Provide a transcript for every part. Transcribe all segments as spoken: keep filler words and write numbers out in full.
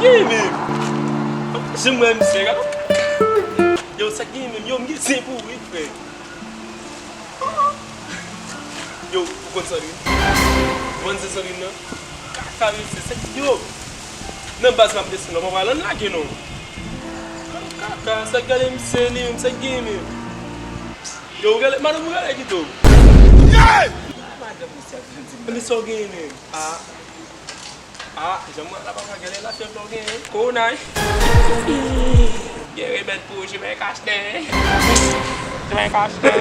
Gen menm. Janm wè misye, gade. Yo, sa gen menm, yo, m gen zen pou ou, wi, frè. Yo, ou konn Sandrine? Ou konn se Sandrine nan? Kaka, mesye, se yo. Nan baz m ap desann, nan pa pale, lage non. Kaka, sa gade misye li, sa gen menm. Yo, ou gade, madanm ou gade kite w. Madanm misye ap vin di, men sa w gen menm. Ah. Ah, jan mwen la papa gade la fyèv la w genyen. Kowona wi. Gen remèd pou ou, je vais acheter. Je vais acheter.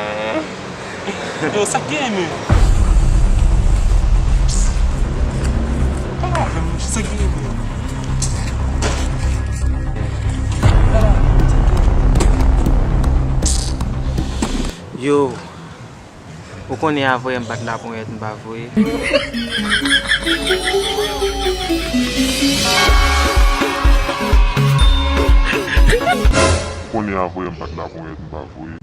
Yo, sa k genyen menm? Pale avè m, sa k genyen menm? Yo. Ou konnen a voye m bat laponyèt m pa voye. Ou konnen a voye m bat laponyèt m pa voye.